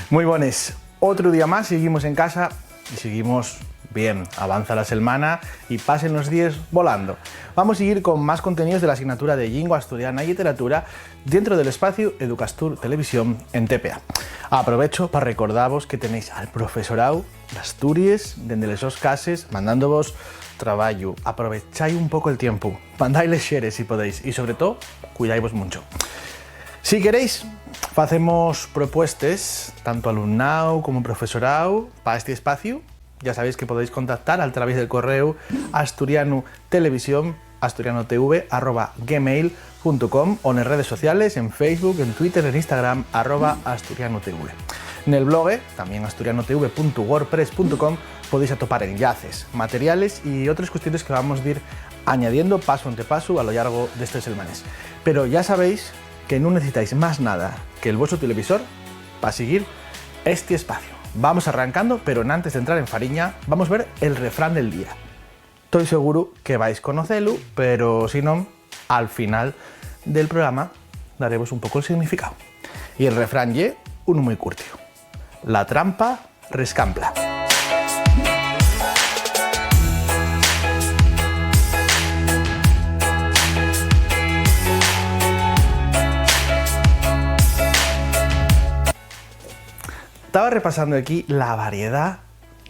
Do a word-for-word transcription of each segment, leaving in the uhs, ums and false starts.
Mui bones. Otru día más, siguimos en casa y siguimos bien. Avanza la selmana y pasen los díes volando. Vamos a seguir con más contenidos de la asignatura de Llingua Asturiana y Lliteratura dentro del espaciu Educastur Televisión en T P A. Aprovecho pa recordavos que tenéis al profesorau d'Asturies dende les sos cases mandándovos trabayu. Aprovechai un poco el tiempu, mandai-les share si podéis y, sobre too, cuidaivos muncho. Si queréis, facemos propuestes, tanto alumnau como profesorau, pa esti espaciu. Ya sabéis que podéis contactar al traviés del correu asturianutelevisión, asturianotv arroba gmail punto com, o nes redes sociales, en Facebook, en Twitter, en Instagram, arroba asturianotv. Nel blogue, tamién asturianotv punto wordpress punto com, podéis atopar enllaces, materiales y otres cuestiones que vamos dir añadiendo pasu ente pasu a lo llargo d'estes selmanes. Pero ya sabéis que nun necesitáis más nada que el vuestro televisor pa siguir esti espaciu. Vamos arrancando, pero enantes d'entrar en fariña, vamos ver el refrán del día. Toi seguru que vais conocelu, pero si non, al final del programa daremos un poco el significáu. Y el refrán ye unu mui curtiu: la trampa rescampla. Taba repasando aquí la variedá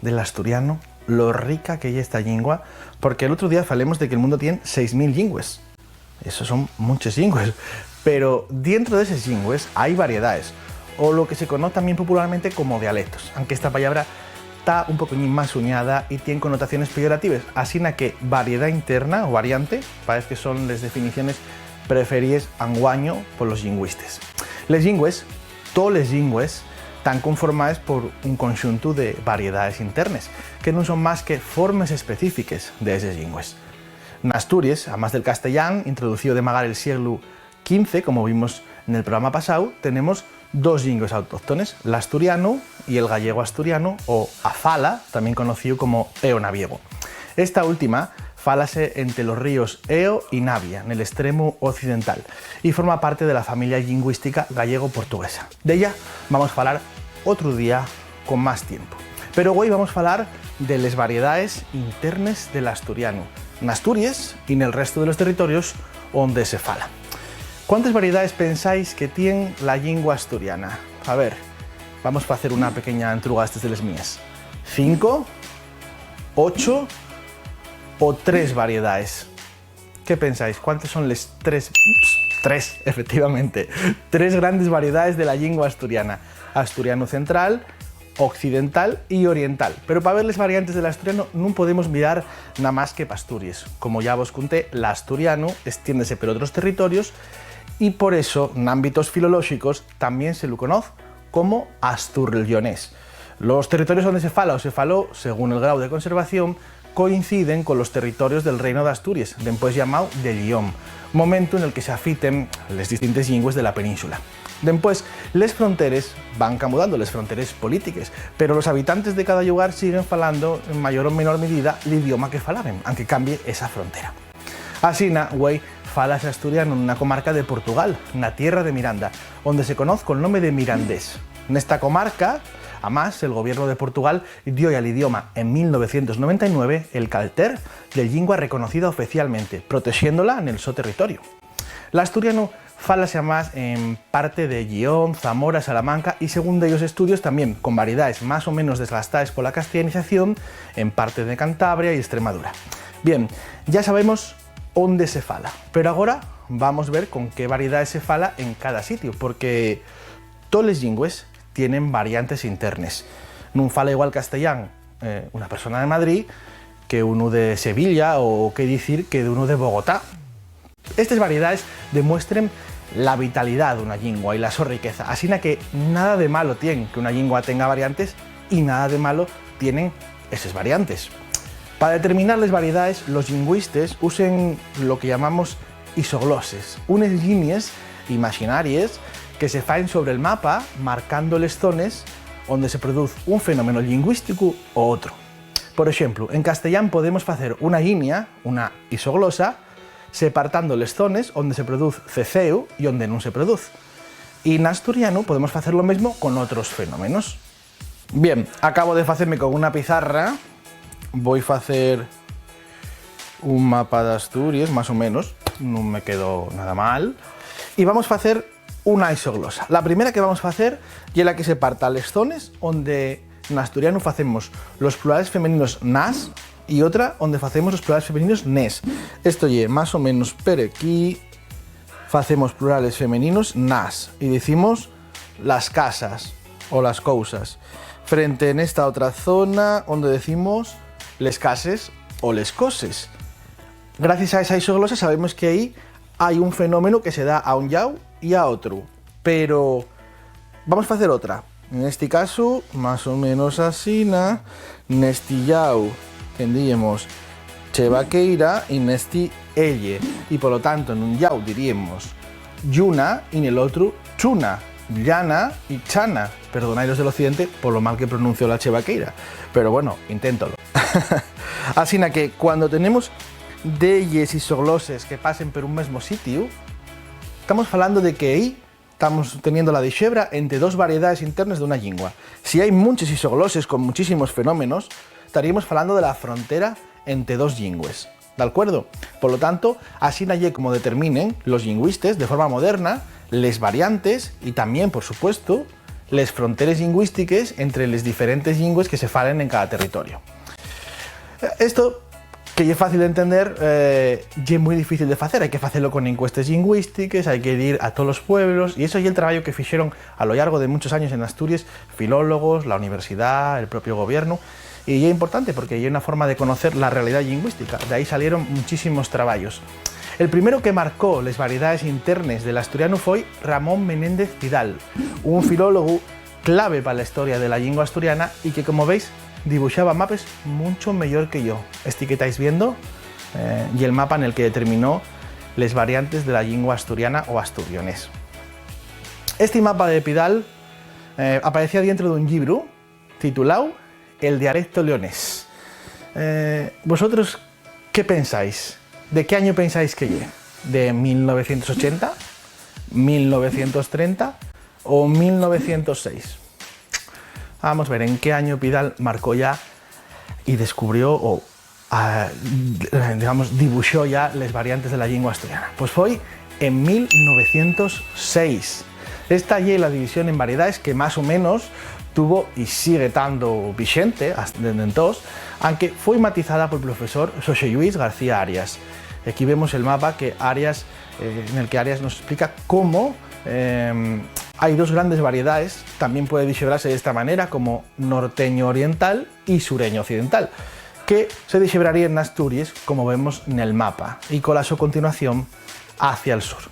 del asturianu, lo rica que ye esta llingua, porque l'otru día falemos de que el mundu tien seis mil llingües. Esos son munches llingües. Pero dientro d'eses llingües hai variedaes, o lo que se conoz tamién popularmente como dialectos, anque esta pallabra ta un poquiñín más uñada y tien connotaciones peyoratives, asina que variedá interna o variante paez que son les definiciones preferíes anguaño polos llingüistes. Les llingües, toles llingües, tán conformaes por un conxuntu de variedaes internes, que nun son más que formes específiques d'eses llingües. N'Asturies, amás del castellán, introducíu de magar el sieglu quince, como vimos nel programa pasáu, tenemos dos llingües autóctones, l'asturianu y el gallego-asturianu, o afala, tamién conocíu como eo naviego. Esta última fálase ente los ríos Eo y Navia, nel estremu occidental, y forma parte de la familia llingüística gallego-portuguesa. D'ella vamos falar otru día con más tiempu. Pero güei vamos falar de les variedaes internes del asturianu, n'Asturies y nel restu de los territorios onde se fala. ¿Cuántes variedaes pensáis que tien la llingua asturiana? A ver, vamos facer una pequeña entruga a estes de les míes. ¿Cinco? ¿Ocho? ¿O tres variedaes? ¿Qué pensáis? ¿Cuántes son les tres? Ups, tres, efectivamente. Tres grandes variedaes de la llingua asturiana: asturianu central, occidental y oriental. Pero pa ver les variantes del asturianu nun podemos mirar namás que p'Asturies. Como ya vos conté, l'asturianu estiéndese per otros territorios y por eso, n'ámbitos filolóxicos, tamién se lu conoz como asturllonés. Los territorios onde se fala o se faló, según el grau de conservación, coinciden colos territorios del Reino d'Asturies, dempués llamáu de Llión, momentu nel que s'afiten les distintes llingües de la península. Dempués, les fronteres van camudando, les fronteres polítiques, pero los habitantes de cada llugar siguen falando, en mayor o menor medida, l'idioma que falaben, anque cambie esa frontera. Asina, güei, fálase asturianu nuna comarca de Portugal, na tierra de Miranda, onde se conoz col nome de mirandés. Nesta comarca, amás, el gobiernu de Portugal dio-y al idioma en mil novecientos noventa y nueve el calter de llingua reconocida oficialmente, protexéndola nel so territoriu. L'asturianu fálase amás en parte de Llión, Zamora, Salamanca y, según dellos estudios, tamién con variedaes más o menos desgastaes pola castellanización en parte de Cantabria y Estremadura. Bien, ya sabemos onde se fala, pero agora vamos ver con qué variedaes se fala en cada sitiu, porque toles llingües tienen variantes internes. Nun fala igual castellán, eh, una persona de Madrid que unu de Sevilla, o qué dicir que d'unu de Bogotá. Estes variedaes demuestren la vitalidá d'una llingua y la so riqueza, asina que nada de malo tien que una llingua tenga variantes y nada de malo tienen eses variantes. Pa determinar les variedaes, los llingüistes usen lo que llamamos isogloses, unes llinies imaxinaries que se faen sobre'l mapa, marcando les zones onde se produz un fenómeno llingüísticu o otru. Por exemplu, en castellán podemos facer una llinia, una isoglosa, separtando les zones onde se produz cecéu y onde nun se produz. Y n'asturianu podemos facer lo mesmo con otros fenómenos. Bien, acabo de faceme con una pizarra. Voi facer un mapa d'Asturies, más o menos. Nun me quedó nada mal. Y vamos facer una isoglosa. La primera que vamos facer ye la que separta les zones onde n'asturianu facemos los plurales femeninos nas y otra onde facemos los plurales femeninos nes. Esto ye más o menos per equí. Facemos plurales femeninos nas y dicimos las casas o las cousas. Frente en esta otra zona onde decimos les cases o les coses. Gracias a esa isoglosa sabemos que ahí hai un fenómeno que se da a un llau y a otru. Pero vamos facer otra. Nesti casu, más o menos asina, nesti llau, que diyemos chevaqueira, y nesti elle. Y polo tanto, nun llau diríemos lluna, y nel otru chuna, llana y chana. Perdonai los del occidente polo mal que pronuncio la chevaqueira, pero bueno, inténtolo. Asina que, cuando tenemos delles isogloses que pasen per un mesmo sitiu, tamos falando de que aí tamos teniendo la dixebra ente dos variedaes internes d'una llingua. Si hai munches isogloses con muchísimos fenómenos, taríemos falando de la frontera ente dos llingües. D'alcuerdo? Polo tanto, asina ye como determinen los llingüistes de forma moderna les variantes y tamién, por supuesto, les fronteres llingüístiques entre les diferentes llingües que se falen en cada territorio. Esto, que ye fácil d'entender, eh, ye mui difícil de facer. Hai que facelo con encuestes llingüístiques, hai que dir a tolos pueblos, y eso ye el trabayo que fixeron a lo llargo de munchos años en Asturies filólogos, la universidá, el propio gobiernu, y ye importante porque ye una forma de conocer la realidá llingüística. De ahí salieron muchísimos trabayos. El primero que marcó les variedaes internes del asturianu foi Ramón Menéndez Pidal, un filólogu clave pa la historia de la llingua asturiana y que, como veis, dibuxaba mapes muncho meyor que yo. Esti que tais viendo, eh, ye el mapa nel que determinó les variantes de la llingua asturiana o asturionés. Esti mapa de Pidal, eh, aparecía dientro d'un llibru tituláu El dialecto leonés. Eh, vosotros ¿Qué pensáis? ¿De qué año pensáis que ye? ¿De mil novecientos ochenta, mil novecientos trenta o mil novecientos seis? Vamos ver en qué año Pidal marcó ya y descubrió o, ah, digamos, dibuxó ya les variantes de la llingua asturiana. Pues foi en mil novecientos seis. Esta ye la división en variedaes que más o menos tuvo y sigue tando vixente has-, dende entós, anque foi matizada pol profesor Xosé Lluís García Arias. Aquí vemos el mapa que Arias, eh, en el que Arias nos explica cómo, em, hai dos grandes variedaes, tamién puede dixebrase d'esta manera, como norteño oriental y sureño occidental, que se dixebraríen n'Asturies, como vemos nel mapa, y cola so continuación hacia el sur.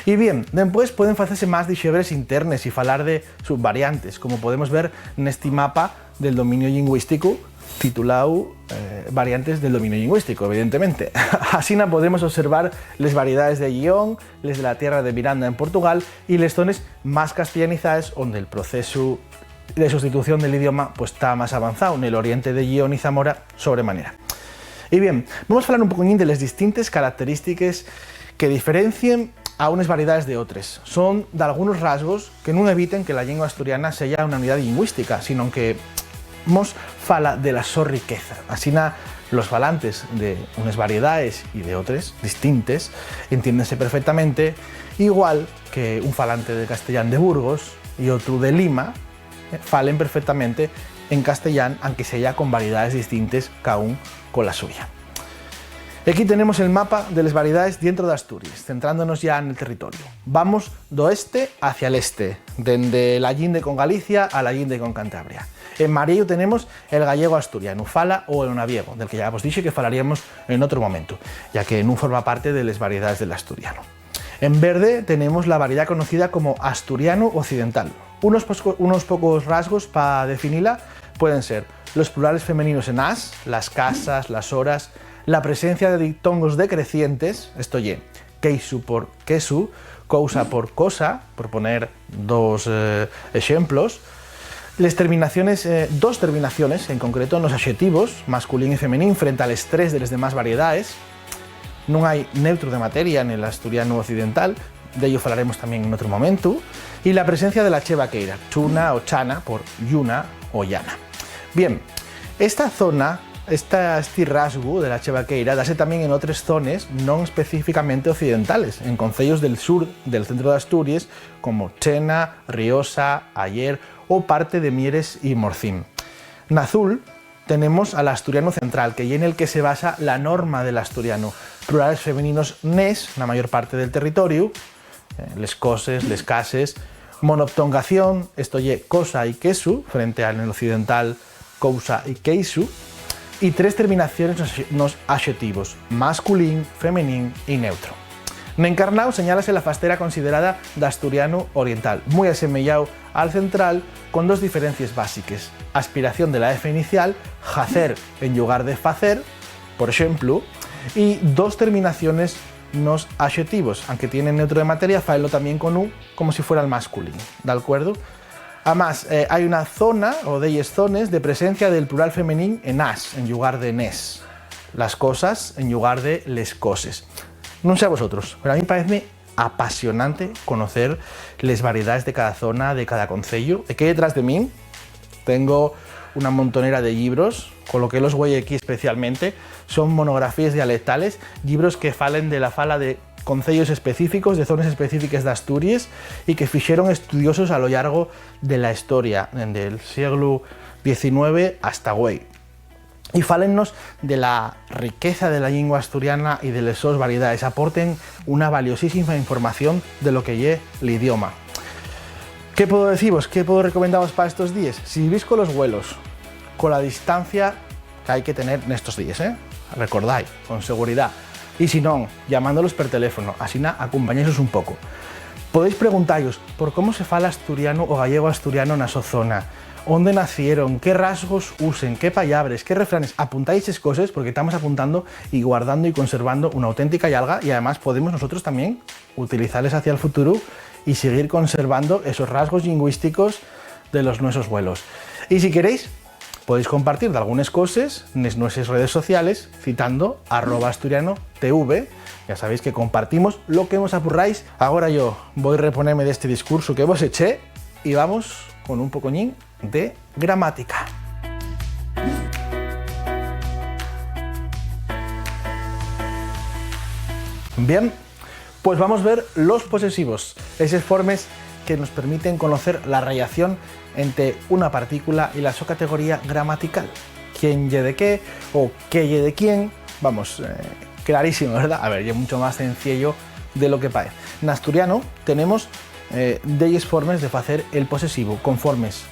Y bien, dempués pueden facese más dixebres internes y falar de subvariantes, como podemos ver nesti mapa del dominio llingüísticu, tituláu, eh, Variantes del dominio llingüístico, evidentemente. Asina podemos observar les variedaes de Llión, les de la tierra de Miranda en Portugal y les zones más castellanizaes onde el procesu de sustitución del idioma, pues, ta más avanzáu, nel oriente de Llión y Zamora, sobremanera. Y bien, vamos falar un pocoñín de les distintes característiques que diferencien a unes variedaes de otres. Son dalgunos rasgos que nun eviten que la llingua asturiana seya una unidá llingüística, sino que mos fala de la so riqueza. Asina, los falantes de unes variedaes y de otres, distintes, entiéndense perfectamente, igual que un falante de castellán de Burgos y otru de Lima, eh, falen perfectamente en castellán, anque seya con variedaes distintes, caún cola suya. Equí tenemos el mapa de les variedaes dientro d'Asturies, centrándonos ya nel territorio. Vamos d'oeste hacia l'este, dende la llinde con Galicia a la llinde con Cantabria. En mariellu tenemos el gallego asturianu, fala o el onaviego, del que ya vos dixe que falaríamos en otro momento, ya que nun forma parte de les variedaes del asturianu. En verde tenemos la variedá conocida como asturianu occidental. Unos posco-, unos pocos rasgos pa definila pueden ser los plurales femeninos en as, las casas, las horas, la presencia de diptongos decrecientes, esto ye, queixu por quesu, cousa por cosa, por poner dos, eh, exemplos, les terminaciones, eh, dos terminaciones en concreto nos axetivos, masculín y femenín, frente a les tres de les demás variedaes. Nun hai neutru de materia nel asturianu occidental, D'ello falaremos tamién en otru momentu. Y la presencia de la che vaqueira, chuna o chana, por lluna o llana. Bien, esta zona, esta, esti rasgu de la che vaqueira, dase tamién en otres zones non específicamente occidentales, en conceyos del sur del centro d'Asturies, como Chena, Riosa, Ayer o parte de Mieres y Morcín. N'azul, tenemos al asturianu central, que ye nel que se basa la norma del asturianu. Plurales femeninos nes, na mayor parte del territoriu, eh, les coses, les cases. Monoptongación, esto ye cosa y quesu, frente al, nel occidental, cousa y queixu. Y tres terminaciones nos, nos axetivos, masculín, femenín y neutro. N'encarnáu señálase la fastera considerada d'asturianu oriental, mui asemeyáu al central, con dos diferencies básiques: aspiración de la F inicial, hacer en llugar de facer, por exemplu, y dos terminaciones nos axetivos, anque tienen neutro de materia, fáenlo tamién con u, como si fuera el masculín, ¿d'alcuerdo? Amás, eh, hai una zona, o delles zones, de presencia del plural femenín en as, en llugar de nes. Las cosas en llugar de les coses. Nun sé a vosotros, pero a mí paezme apasionante conocer les variedaes de cada zona, de cada conceyu. Equí detrás de min tengo una montonera de llibros, coloquélos güei equí especialmente. Son monografíes dialectales, llibros que falen de la fala de conceyos específicos, de zones específiques d'Asturies, y que fixeron estudiosos a lo llargo de la historia, dende el sieglu diecinueve hasta güei. Y fálennos de la riqueza de la llingua asturiana y de les sos variedaes. Aporten una valiosísima información de lo que ye l'idioma. ¿Qué puedo decivos? ¿Qué puedo recomendavos pa estos díes? Si vivís colos güelos, cola distancia qu'hai que tener nestos díes, ¿eh? Recordái, con seguridá. Y si non, llamándolos per teléfono, asina acompañáisos un poco. Podéis preguntallos por cómo se fala asturianu o gallego-asturiano na so zona, ónde nacieron, qué rasgos usen, qué pallabres, qué refranes. Apuntáis eses coses, porque tamos apuntando y guardando y conservando una auténtica llana, y además podemos nosotros tamién utilizales hacia el futuru y siguir conservando esos rasgos llingüísticos de los nuesos güelos. Y si queréis, podéis compartir dalgunes coses nes nueses redes sociales citando arroba asturiano T V. Ya sabéis que compartimos lo que mos apurráis. Agora yo voi reponeme d'esti discursu que vos eché y vamos con un pocoñín de gramática. Bien, pues vamos ver los posesivos, eses formes que nos permiten conocer la rellación ente una partícula y la so categoría gramatical. ¿Quién ye de qué o qué ye de quién? Vamos, eh, clarísimo, ¿verdad? A ver, ye muncho más cenciello de lo que paez. N'asturianu tenemos, eh, delles formes de facer el posesivu, con formes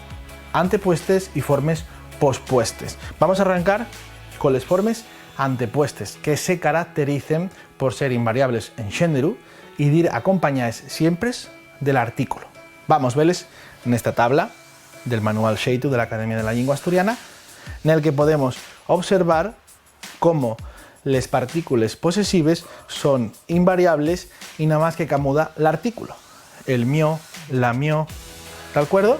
antepuestes y formes pospuestes. Vamos a arrancar con les formes antepuestes, que se caractericen por ser invariables en xéneru y dir acompañaes siempres del artículu. Vamos veles nesta tabla del Manual Xeitu de l'Academia de la Llingua Asturiana, nel que podemos observar cómo les partícules posesives son invariables y namás que camuda l'artículu, el mio, la mio, ¿d'alcuerdo?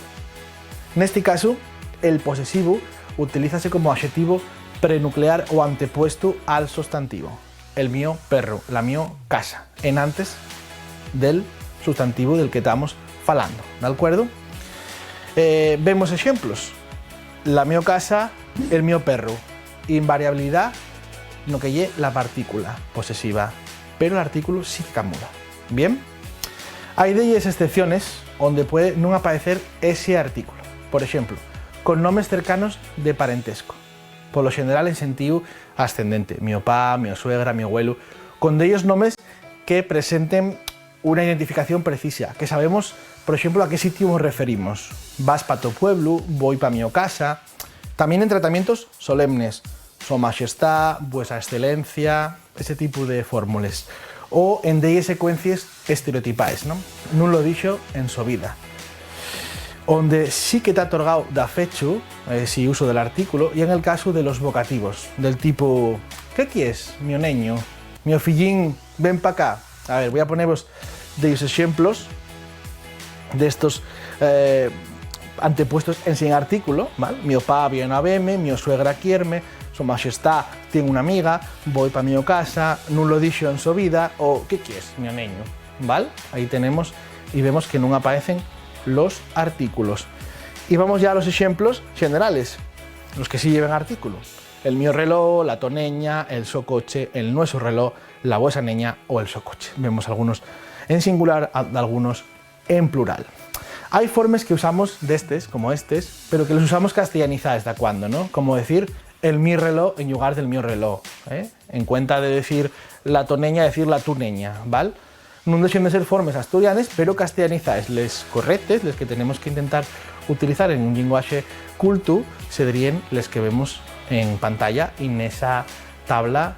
Nesti casu, el posesivu utilízase como axetivu prenuclear o antepuestu al sustantivu. El mio perru, la mio casa, enantes del sustantivu del que tamos falando, ¿d'alcuerdo? Eh, vemos exemplos. La mio casa, el mio perru. Invariabilidá no que ye la partícula posesiva, pero l'artículu sí que camuda. Bien? Hai delles escepciones onde puede nun apaecer ese artículu. Por exemplo, con nomes cercanos de parentesco, polo xeneral en sentíu ascendente, mio pa, mio suegra, mio güelu, con dellos nomes que presenten una identificación precisa, que sabemos, por exemplo, a qué sitiu mos referimos. Vas pa to pueblu, voi pa mio casa. Tamién en tratamientos solemnes, so maxestá, vuesa excelencia, ese tipu de fórmules. O en delles secuencies estereotipaes, ¿no? Nun lo dixo en so vida. Onde sí que ta otorgao dafechu, eh, si uso del artículu, y en el casu de los vocativos, del tipu, ¿qué quies, mio neñu? Mio fillín, ven pa acá. A ver, voi a ponevos dellos exemplos d'estos, eh, antepuestos ensin artículu, ¿val? Mio pa vien a veme, mio suegra quierme, so maxestá tien una amiga, voi pa mio casa, nun lo dixo en so vida, o ¿qué quies, mio neñu? ¿val? Ahí tenemos y vemos que nun apaecen los artículos. Y vamos ya a los exemplos xenerales, los que sí lleven artículo. El mio reló, la to neña, el so coche, el nuesu reló, la vuesa neña o el so coche. Vemos algunos en singular, a-, algunos en plural. Hai formes que usamos d'estes, como estes, pero que les usamos castellanizaes dacuando, ¿no? Como decir el mi reló en llugar del mio reló, ¿eh? En cuenta de decir la to neña, decir la tu neña, ¿val? Nun dexen de ser formes asturianes, pero castellanizaes. Les correctes, les que tenemos que intentar utilizar en un llenguaxe cultu, sedríen les que vemos en pantalla y nesa tabla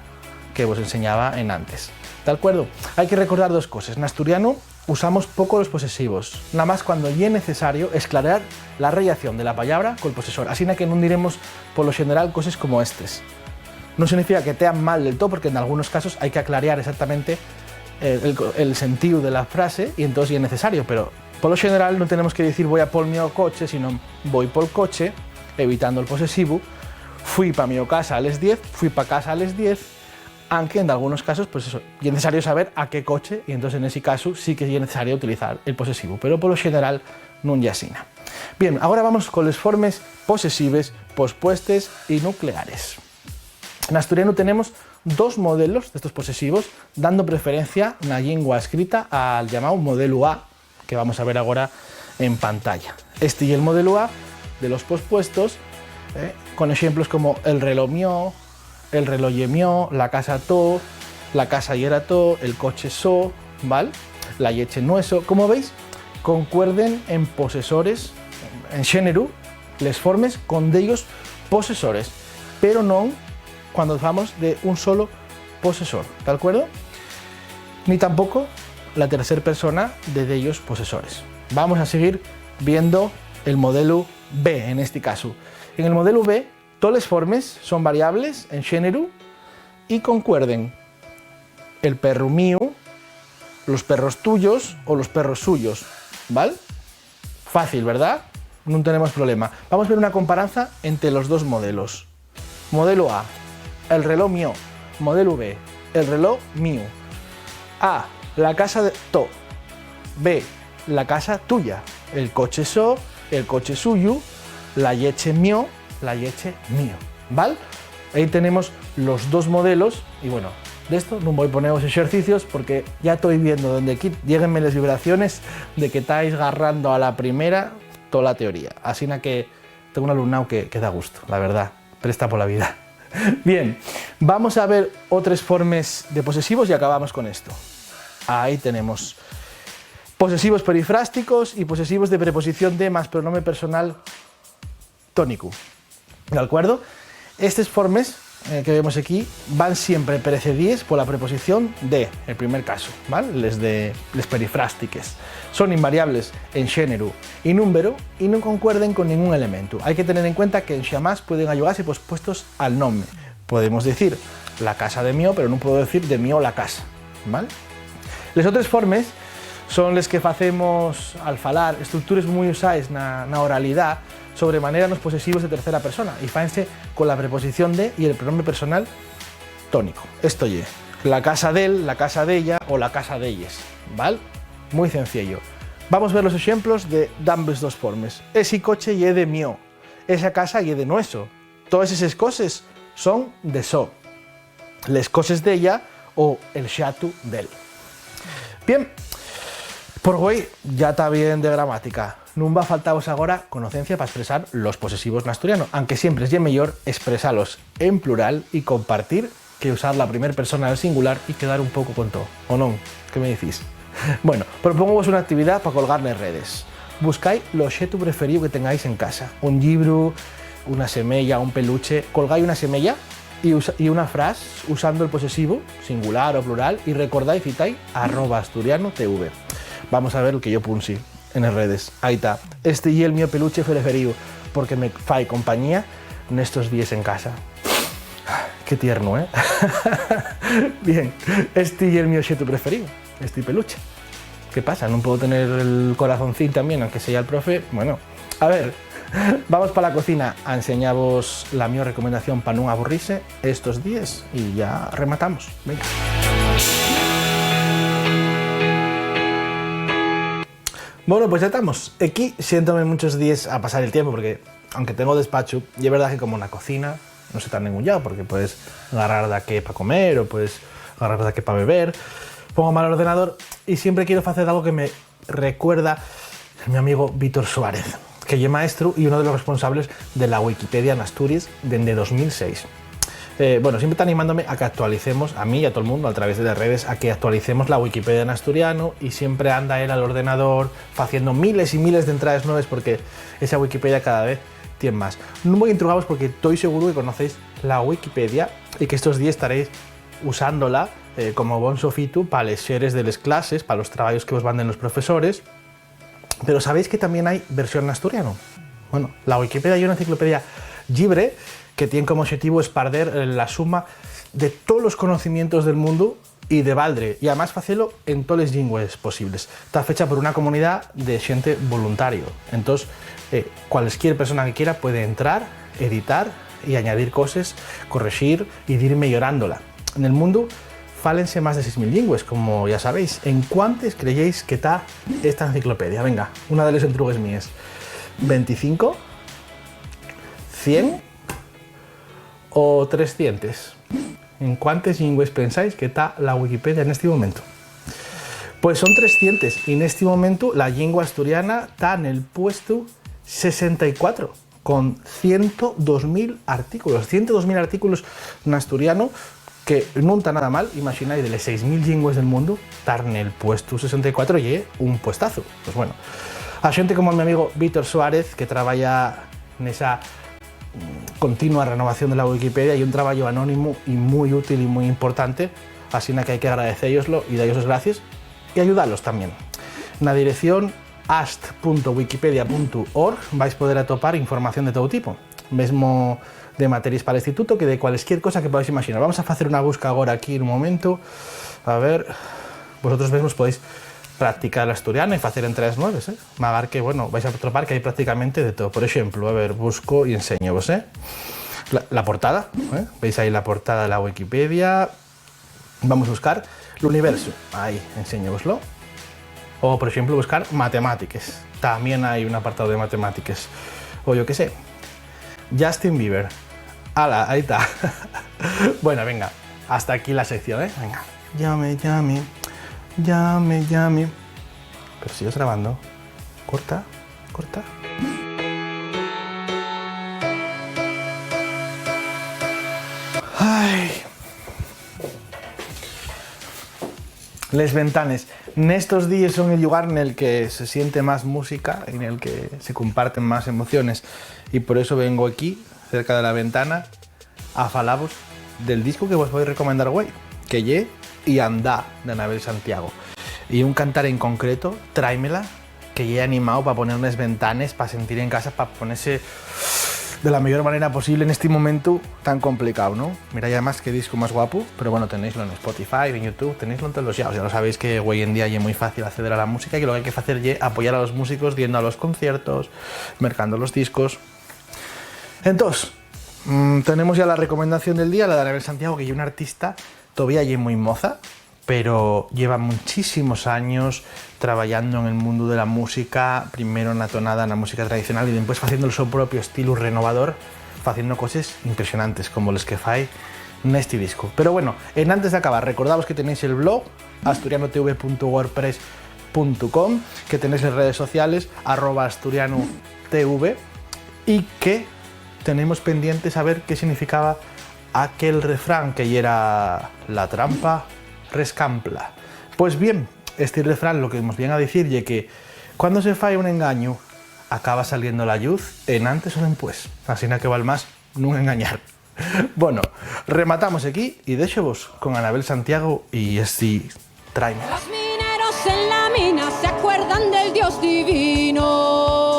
que vos enseñaba enantes. ¿D'alcuerdo? Hai que recordar dos coses. N'asturianu usamos poco los posesivos, namás cuando ye necesario esclarear la rellación de la pallabra col posesor, asina que nun diremos polo xeneral coses como estes. Nun significa que tean mal del too, porque en dalgunos casos hai que aclarear exactamente, eh, el co-, el sentíu de la frase, y entós ye necesario, pero polo xeneral nun tenemos que dicir "voi a pol mio coche", sino "voi pol coche", evitando el posesivu, "fui pa mio casa a les diez", "fui pa casa a les diez", anque en dalgunos casos, pues eso, ye necesario saber a qué coche, y entós en esi casu sí que ye necesario utilizar el posesivu, pero polo xeneral nun ye asina. Bien, agora vamos con les formes posesives, pospuestes y nucleares. N'asturianu tenemos dos modelos d'estos posesivos, dando preferencia na llingua escrita al llamáu modelu A, que vamos a ver agora en pantalla. Esti ye el modelu A de los pospuestos, eh, con exemplos como el reló mio, el reló ye mio, la casa to, la casa yera to, el coche so, ¿val? La lleche nueso. Como veis, concuerden en posesores, en xéneru, les formes con dellos posesores, pero non cuando famos de un solo posesor, ¿d'alcuerdo? Ni tampoco la tercer persona de dellos posesores. Vamos a seguir viendo el modelu B, en esti casu. En el modelu B, toles formes son variables en xéneru y concuerden el perru míu, los perros tuyos o los perros suyos, ¿val? Fácil, ¿verdá? Nun tenemos problema. Vamos ver una comparanza ente los dos modelos. Modelu A, el reló mio. Modelu B, el reló míu. A, la casa de to. B, la casa tuya. El coche so, el coche suyu. La lleche mio, la lleche mio. ¿Val? Ahí tenemos los dos modelos. Y bueno, d'esto nun voi poneros exercicios porque ya toi viendo dende aquí, lléguenme les vibraciones de que tais garrando a la primera tola teoría. Asina que tengo un alumnao que, que da gusto, la verdá. Presta pola vida. Bien, vamos a ver otres formes de posesivos y acabamos con esto. Ahí tenemos posesivos perifrásticos y posesivos de preposición de más pronome personal tónicu. ¿D'alcuerdo? Estes formes, eh, que vemos aquí van siempre precedíes pola preposición de, el primer casu, ¿val? Les de, les perifrástiques. Son invariables en xéneru y númberu y nun concuerden con ningún elementu. Hai que tener en cuenta que enxamás pueden allugase pospuestos al nome. Podemos dicir la casa de mio, pero nun puedo dicir de mio la casa, ¿val? Les otres formes son les que facemos al falar, estructures mui usaes na, na oralidá, sobre manera nos posesivos de tercera persona, y fáense cola preposición de y el pronome personal tónico. Esto ye la casa d'él, la casa d'ella o la casa d'elles, ¿val? Mui cenciello. Vamos ver los exemplos de, d'ambes dos formes. Esi coche ye de mio, esa casa ye de nueso, toes eses coses son de so, les coses d'ella o el xatu d'él. Bien, por güei ya ta bien de gramática. Nun va faltavos agora conocencia pa espresar los posesivos n'asturianu, anque siempre ye meyor espresalos en plural y compartir que usar la primer persona del singular y quedar un poco con to, ¿o non? ¿Qué me dicís? Bueno, propóngovos una actividá pa colgar nes redes. Buscái l'oxetu preferíu que tengáis en casa, un llibru, una semeya, un peluche. Colgái una semeya y usa-, y una fras usando el posesivu, singular o plural, y recordái, citai arroba asturiano T V. Vamos a ver lo que yo punxi en les redes. Ahí ta. Esti ye el mio peluche preferíu, porque me fai compañía nestos díes en casa. Qué tierno, ¿eh? Bien, esti ye el mio oxetu preferíu, esti peluche. ¿Qué pasa? ¿Nun puedo tener el corazoncín también, aunque sea el profe? Bueno, a ver, vamos pa la cocina a enseñavos la mio recomendación pa nun aburrise estos díes y ya rematamos. Venga. Bueno, pues ya tamos. Equí siéntome munchos díes a pasar el tiempo, porque aunque tengo despachu, ye verdá que como na cocina, no se ta en nengún llau, porque puedes garrar daqué pa comer o puedes garrar daqué pa beber. Pongo mal ordenador y siempre quiero facer algo que me recuerda el mi amigo Víctor Suárez, que ye maestru y uno de los responsables de la Wikipedia en Asturies dende dos mil seis. Eh, bueno, siempre ta animándome a que actualicemos, a mí y a todo el mundo, a través de las redes, a que actualicemos la Wikipedia en asturiano, y siempre anda él al ordenador faciendo miles y miles de entradas nuevas, porque esa Wikipedia cada vez tiene más. No voy a intrugaros porque estoy seguro que conocéis la Wikipedia y que estos días estaréis usándola, eh, como bon sofitu pa les xeres de les clases, pa los trabayos que vos manden los profesores. Pero ¿sabéis que también hay versión en asturiano? Bueno, la Wikipedia ye una enciclopedia llibre que tiene como objetivo esparder, eh, la suma de todos los conocimientos del mundo y de baldre, y además facelo en todas las lengües posibles. Está fecha por una comunidad de gente voluntario. Entonces, eh, cualquier persona que quiera puede entrar, editar y añadir cosas, corregir y ir mejorándola. En el mundo fálense más de seis mil lengües, como ya sabéis. ¿En cuántes creyéis que está esta enciclopedia? Venga, una de las entrugues mías. ¿Veinticinco? ¿Cien? ¿O trescientos? ¿En cuántes lengües pensáis que está la Wikipedia en este momento? Pues son trescientos, y en este momento la lengua asturiana está en el puesto sesenta y cuatro, con ciento dos mil artículos. Ciento dos mil artículos en asturiano, que nun ta nada mal. Imagináis, de les seis mil lengües del mundo, tar nel puestu sesenta y cuatro ye un puestazu. Pues bueno, a xente como mi amigo Víctor Suárez, que trabaya nesa, mm, continua renovación de la Wikipedia, ye un trabayu anónimu y mui útil y mui importante, asina que hai que agradecéllos-lo y da-yos les gracies y ayudalos tamién. Na dirección ast punto wikipedia punto org vais poder atopar información de todo tipo, mesmo de materias para el instituto, que de cualesquier cosa que podáis imaginar. Vamos a facer una busca agora aquí un momento. A ver, vosotros mesmos podéis practicar l'asturiano y facer entraes nueves, ¿eh? Magar que, bueno, vais a atopar que hai prácticamente de todo. Por exemplu, a ver, busco y enséñovos, ¿eh? La, la portada, ¿eh? Veis ahí la portada de la Wikipedia. Vamos a buscar l'universu. Ahí, enséñovoslo. O, por exemplu, buscar matemátiques. Tamién hai un apartao de matemátiques. O yo qué sé. Justin Bieber. Ala, ahí ta. Bueno, venga. Hasta aquí la sección, ¿eh? Venga. Llame, llame. Llame, llame. Pero sigues grabando. Corta, corta. Ay. Les ventanes. Nestos díes son el llugar nel que se siente más música y nel que se comparten más emociones. Y por eso vengo aquí, cerca de la ventana, a falavos del discu que vos voi recomendar güei, que ye Y andá, d'Anabel Santiago. Y un cantar en concreto, Tráemela, que ye animao pa poner nes ventanes, pa sentir en casa, pa ponese de la meyor manera posible nesti momentu tan complicao, ¿no? Mira, y además, qué discu más guapu, pero bueno, tenéislo en Spotify, en YouTube, tenéislo en todos los llaos. Ya lo sabéis que güei en día ye mui fácil acceder a la música y que lo que hai que facer ye apoyar a los músicos, yendo a los conciertos, mercando los discos. Entós, mm, tenemos ya la recomendación del día, la d'Anabel Santiago, que ye una artista, todavía ye mui moza, pero lleva muchísimos años trabayando en el mundo de la música, primero na tonada, na música tradicional, y dempués faciendo el so propio estilu renovador, faciendo coses impresionantes, como les que fai nesti discu. Pero bueno, enantes d'acabar, recordavos que tenéis el blog asturianotv punto wordpress punto com, que tenéis les redes sociales, arroba asturianotv, y que tenemos pendiente saber qué significaba aquel refrán que yera "La trampa rescampla". Pues bien, esti refrán lo que mos vien a dicir ye que cuando se fai un engañu, acaba saliendo la lluz enantes o dempués. Asina que val más nun engañar. Bueno, rematamos equí y déxovos con Anabel Santiago y esti Tráemela. Los mineros en la mina se acuerdan del Dios divino.